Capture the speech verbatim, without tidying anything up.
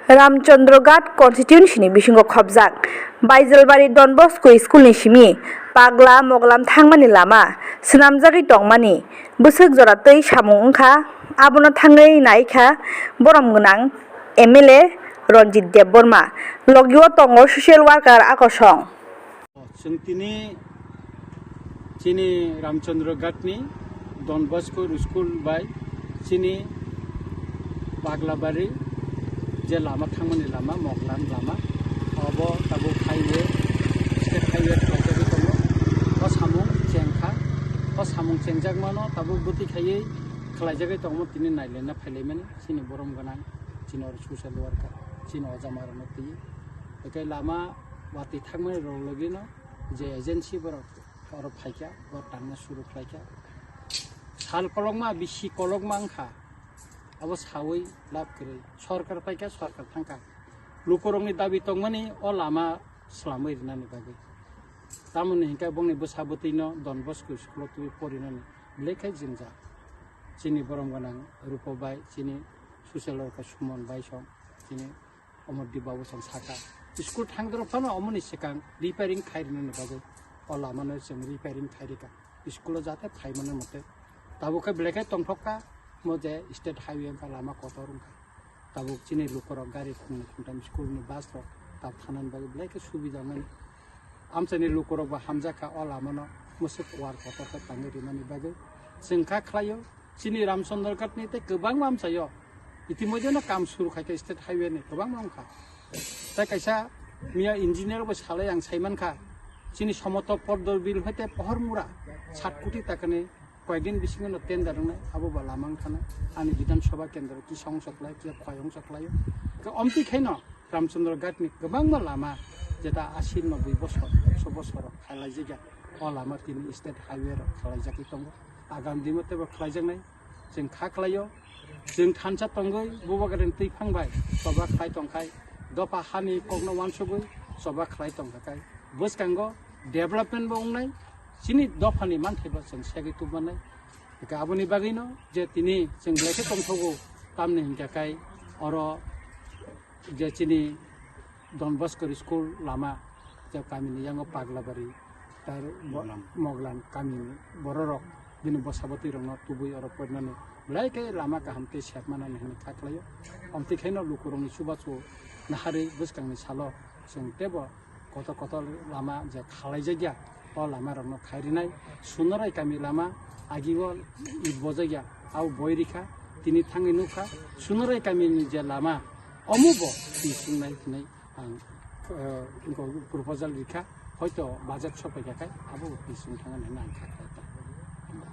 Ramchandra Ghat constituency ni bisingo khobjak Baijalbari Don Bosco school ni simi Pagla Moglam thangmani lama swnamjagwi tongmani bwswk jora twi samung wngkha, abono thangwi naikha borom gwnang M L A Ranjit Debbarma, logio tongo social worker Akosong. Chwng tini chini Ramchandra Ghatni Don Bosco School bai chini Paglabari je lama thangmani lama, Moglan lama, obo tabuk highway, state highway khlaijagwi tongo. O samung chengkha, o samung chengjakmano tabuk bwtwi khaiwi khlaijagwi tongo, tini nailaina phailaimani chini borom gwnang, chini oro social worker, chini ojamarokno twi. Hwnkhe lama watwi thangmani rok logino je agency borok oro phaikha, bo tangna suru khlaikha. Sal kolokma, bisi kolokma wngkha, abo sawi lab kwrwi. Sorkar phaikha, sorkar thangkha. Lukurokni dabi tongmani o lama swlamwi rwnani bagwi. Tamoni hinkhe bongni bwsa bwtwino Don Bosco school-o twiwi porinani belai khe jwngjal. Chini borom gwnang Rupo bai, chini social worker Suman bai song, chini Omor Dibabo chwng sakha, school thangdorok phano omoni swkang repairing khai rwnani bagwi o lamano chwng repairing khai rwkha, school-o jate phaimani mote. Tabuk khe belai khe tongthokka, mo je state highway wngkha, lama kotor wngkha. Tabuk chini lukurok gari khungni khungtham school-ni bus rok tab thanani bagwi belai khe subida mani. Amchaini lukurokbo hamjakha o lamano mwswk kuar kotor khe tangwi rwmani bagwi. Chwng kha khlaio, chini Ramchandra Ghatni tei kwbangma amchaio itimoidheno kam suru khaikha state highway-ni kwbangma wngkha. Tei kaisa miya engineer bo salai ang saimankha, chini Somoto Podor Bill hoite Pohormura sat koti takani koyekdin bisingo no tender wngnai, abo bo lama wngkha na. Ani Bidhan Sabha kendro kisa ongsa khlai, kisa khoi ongsa khlaio. Khe omtwi khaino Ramchandra Ghatni kwbangma lama, jeta asi noboi bosor, ekso bosor rok khlaijak ya, o lama tini state highway rok khlaijagwi tongo. Agam dino teibo khlaijaknai, chwng kha khlaio. Chwng thansa tongwi Bubagrani twiphang bai choba khlai tongkhai, dopha hani kokno uansugwi choba khlai tongkhakhai, bwskango development bo wngnai, chini dophani manthai bo chwng segwi tubmanai. Hwnkhe aboni bagwino je tini chwng belai khe tongthogo, tamni hinkhe kai oro je chini Don Bosco school lama, je kamini yango Paglabari, tar bo-, Moglam. Moglam kamini bororok bini bwsa bwtwirokno tubui oro porinani belai khe lama kaham tei sep manani hwnwi kha khlaio. Omtwi khaino lukurokni chubachu naharwi bwskangni salo chwng teibo kotor kotor lama je khalaijakya, o lamarokno khai rinai. Sunorai kami lama agio it bojakya, abo boi rikha, tini thangwi nukha. Sunorai kamini je lama, omo bo twi sungnai hinwi ang, eh, proposal rikha, hoito budget sopaikha khai abo twi sung thangani hinwi ang kha khlai tongo.